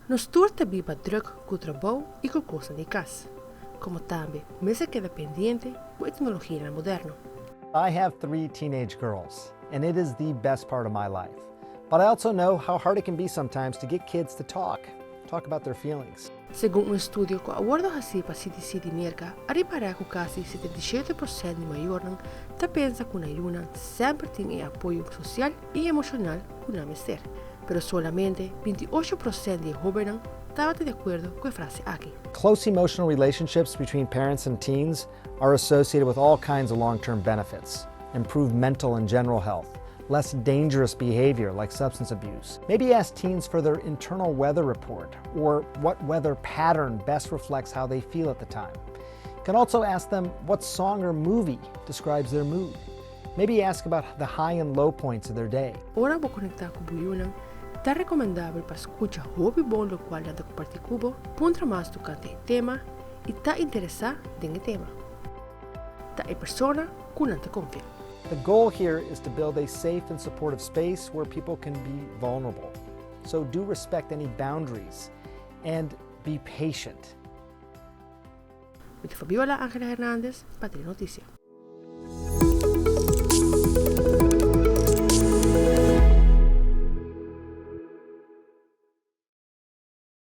Nos tur ta biba druk ku trabou i ku kos di kas. Komo tambe mester keda pendiente ku teknologia moderno. I have three teenage girls, and it is the best part of my life. But I also know how hard it can be sometimes to get kids to talk about their feelings. Segun un estudio ku a wòrdu hasí pa CDC di Merka, a ripará ku kasi 77% di mayornan ta pensa ku nan yunan semper tin e apoyo sosial i emoshonal ku nan mester. Pero solamente 28% di hóbennan tabata di akuerdo ku e frase aki. Close emotional relationships between parents and teens are associated with all kinds of long-term benefits: improved mental and general health, less dangerous behavior like substance abuse. Maybe ask teens for their internal weather report or what weather pattern best reflects how they feel at the time. You can also ask them what song or movie describes their mood. Maybe ask about the high and low points of their day. Ora bo konektá ku bo yunan, ta rekomendabel pa skucha hopi bon loke nan ta kompartí ku bo, puntra mas tokante e tema i ta interesá den e tema. Ta e persona ku nan ta konfia. The goal here is to build a safe and supportive space where people can be vulnerable. So do respect any boundaries and be patient. Mi ta Fabiola Angela Hernandez, pa Notisia.